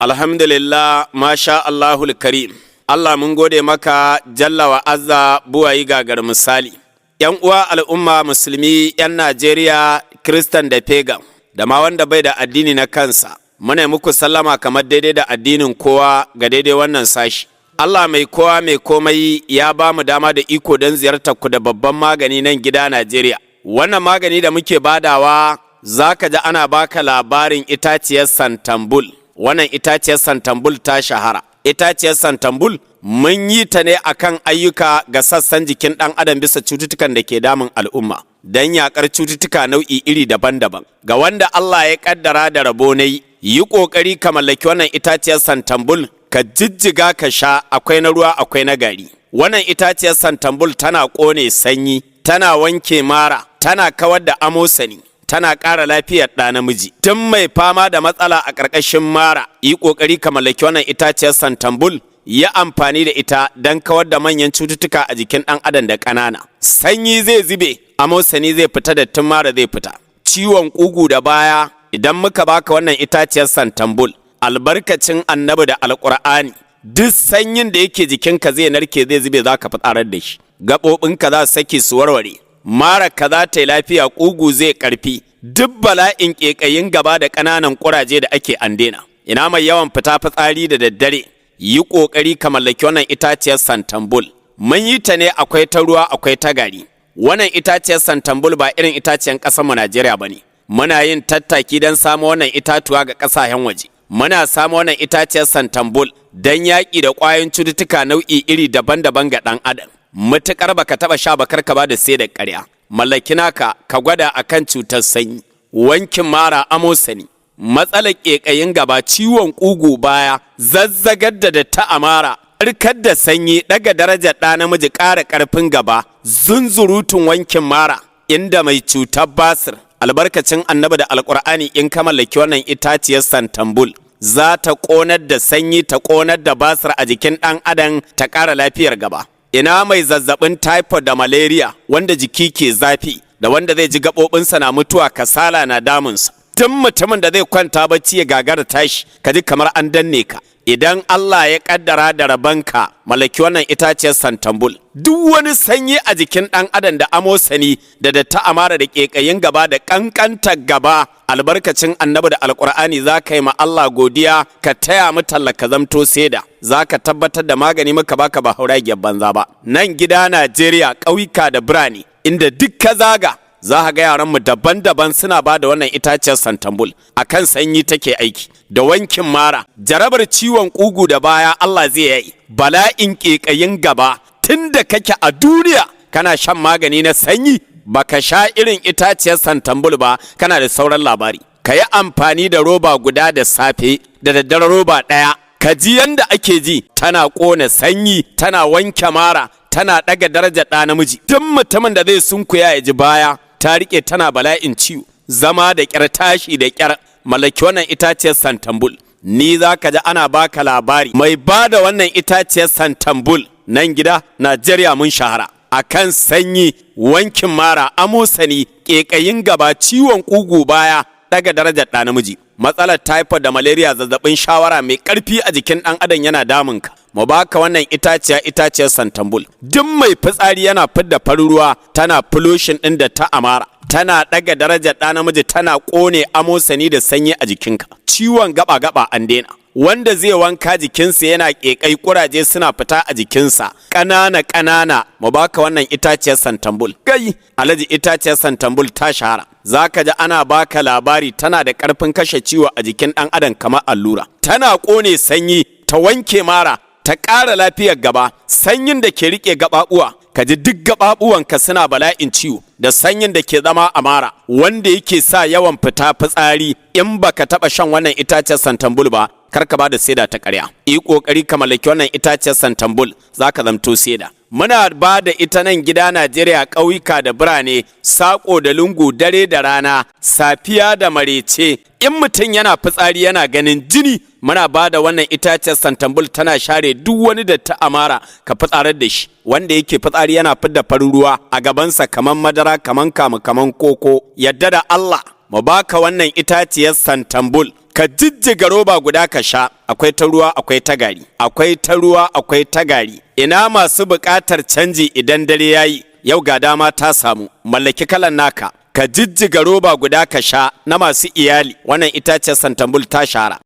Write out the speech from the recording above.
Alhamdulillah, masha Allahul Karim. Allah mun gode maka, jalla wa azza, buwayi gagar misali. ‘Yan uwa al'umma musulmi, ‘yan Najeriya, Kiristan da Pagan, da ma wanda bai da addini na kansa, muna muku sallama kamar daidai da addinin kowa ga daidai wannan sashi. Allah mai kowa mai komai ya ba mu dama da iko don ziyartar ku da babban magani nan gida Najeriya. Wannan magani da muke badawa, za ka ji ana baka labarin itaciyar Santambul. Wannan itaciyar Santambul ta shahara. Itaciyar Santambul mun yi ta ne akan ayyuka ga sassan jikin ɗan adam bisa cututtukan da ke damun al'umma, don yaƙar cututtuka nau'i iri daban-daban. Ga wanda Allah ya ƙaddara da rabo na yi, yi ƙoƙari ka mallaki wannan itaciyar Santambul, ka jijjiga ka sha, akwai na ruwa, akwai na gari. Wannan itaciyar Santambul tana ƙone sanyi, tana wanke mara, tana kawar da amosani, tana ƙara lafiyar ɗa namiji. Tun mai fama da matsala a ƙarƙashin mara, yi ƙoƙari ka mallaki wannan itaciyar Santambul, yi amfani da ita don kawar da manyan cututtuka a jikin ɗan adam da ƙanana. Sanyi zai zube, amosani zai fita, da tun mara zai fita. Ciwon ƙugu da baya, idan muka baka wannan itaciyar Santambul, albarkacin Annabi da Alƙur'ani, duk sanyin da yake jikinka zai narke, zai zube, za ka fitsarar da shi. Gaɓoɓinka za su sake su warware. Mara ka za ta yi lafiya, ƙugu zai ƙarfi, duk bala'in ƙeƙayin gaba da ƙananan ƙuraje da ake andena. Ina mai yawan fita fitsari da daddare, yi ƙoƙari ka mallaki wannan itaciyar Santambul. Mun yi ta ne akwai ta ruwa, akwai ta gari. Wannan itaciyar Santambul ba irin itaciyar ƙasar mu Najeriya ba ne. Muna yin tattaki don samo wannan itatuwa ga ƙasashen waje. Muna samo wannan itaciyar Santambul don yaƙi da ƙwayoyin cututtuka nau'i iri daban-daban ga ɗan adam. Matuƙar baka taɓa sha ba, kar ka ba da sai da ƙarya. Mallaki naka ka gwada akan cutar sanyi, wankin mara, amosani, matsalar ƙeƙayin gaba, ciwon ƙugu, baya, zazzagar da datti a mara, tsarkar da sanyi, ɗaga darajar ɗa namiji, ƙara ƙarfin gaba, zunzurutun wankin mara. Inda mai cutar basir, albarkacin Annabi da Alƙur'ani, in ka mallaki wannan itaciyar Santambul, za ta ƙonar da sanyi, ta ƙonar da basir a jikin ɗan adam, ta ƙara lafiyar gaba. Ina mai zazzabin typhoid da malaria, wanda jiki ke zafi, da wanda zai ji gaɓoɓinsa na mutuwa, kasala na damunsa, tun mutumin da zai kwanta bacci ya gagara tashi, ka ji kamar an danne ka, idan Allah ya kaddara da rabanka, mallaki wannan itaciyar Santambul. Duk wani sanyi a jikin ɗan adam da amosani da datti amara da ƙeƙayin gaba da ƙanƙantar gaba, albarkacin Annabi da Alƙur'ani, za ka yi ma Allah godiya, ka taya mu talla, ka zamto saida. Za ka tabbatar da magani muka baka, ba hauragiyar banza ba. Nan gida Najeriya, ƙauyuka da birane, inda duk ka zaga, za ka ga yaranmu daban-daban suna ba da wannan itaciyar Santambul. A kan sanyi take aiki da wankin mara, jarabar ciwon ƙugu da baya Allah zai yi, bala'in ƙeƙayin gaba. Tun da kake a duniya kana shan magani na sanyi, baka sha irin itaciyar Santambul ba, kana da sauran labari. Ka yi amfani da roba guda da safe, da daddare roba ɗaya, ka ji yanda ake ji. Tana ƙona sanyi, tana wanke mara, tana ɗaga darajar ɗa namiji. Duk mutumin da zai sunkuya ya ji baya ta riƙe, tana bala'in ciwo, zama da ƙyar, tashi da ƙyar, mallaki wannan itaciyar Santambul. Ni za ka ji ana baka labari mai ba da wannan itaciyar Santambul. Nan gida Najeriya mun shahara a kan sanyi, wankin mara, amosani, ƙeƙayin gaba, ciwon ƙugu, baya, ɗaga darajar ɗa namiji, matsalar typhoid da malaria, zazzabin shawara mai ƙarfi a jikin ɗan adam yana damunka, mu baka wannan itaciya, itaciyar Santambul. Duk mai fitsari yana fidda farin ruwa, tana flushing ɗin da ta amara, tana ɗaga darajar ɗa namiji, tana ƙone amosani da sanyi a jikinka. Ciwon gaba-gaba an daina. Wanda zai wanka jikinsa yana ƙeƙai, ƙuraje suna fita a jikinsa ƙanana ƙanana, mu baka wannan itaciyar Santambul. Kai alhaji, itaciyar Santambul ta shahara. Za ka ji ana baka labari, tana da ƙarfin kashe ciwo a jikin ɗan adam kamar allura. Tana ƙone sanyi, ta wanke mara, ta ƙara lafiyar gaba. Sanyin da ke riƙe gaɓaɓuwa, ka ji duk gaɓaɓuwanka suna bala'in ciwo, da sanyin da ke zama a mara wanda yake sa yawan fita fitsari, in baka taɓa shan wannan itaciyar Santambul ba, kar ka ba da saida ta ƙarya. Yi ƙoƙari ka mallaki wannan itaciyar Santambul, za ka zamto saida. Muna ba da ita nan gida Najeriya, ƙauyuka da birane, saƙo da lungu, dare da rana, safiya da marece. In mutum yana fitsari yana ganin jini, muna ba da wannan itaciyar Santambul, tana share duk wani datti amara, ka fitsarar da shi. Wanda yake fitsari yana fidda farin ruwa a gabansa kaman madara, kaman kamu, kaman koko, yadda da Allah, mu baka wannan itaciyar Santambul, ka Ka jijjiga roba guda ka sha. Akwai ta ruwa, akwai ta gari, akwai ta ruwa, akwai ta gari. Ina masu buƙatar canji idan dare yayi? Yau ga dama ta samu, mallaki kalan naka, ka jijjiga roba guda ka sha. Na masu iyali, wannan itaciyar santambul ta shahara.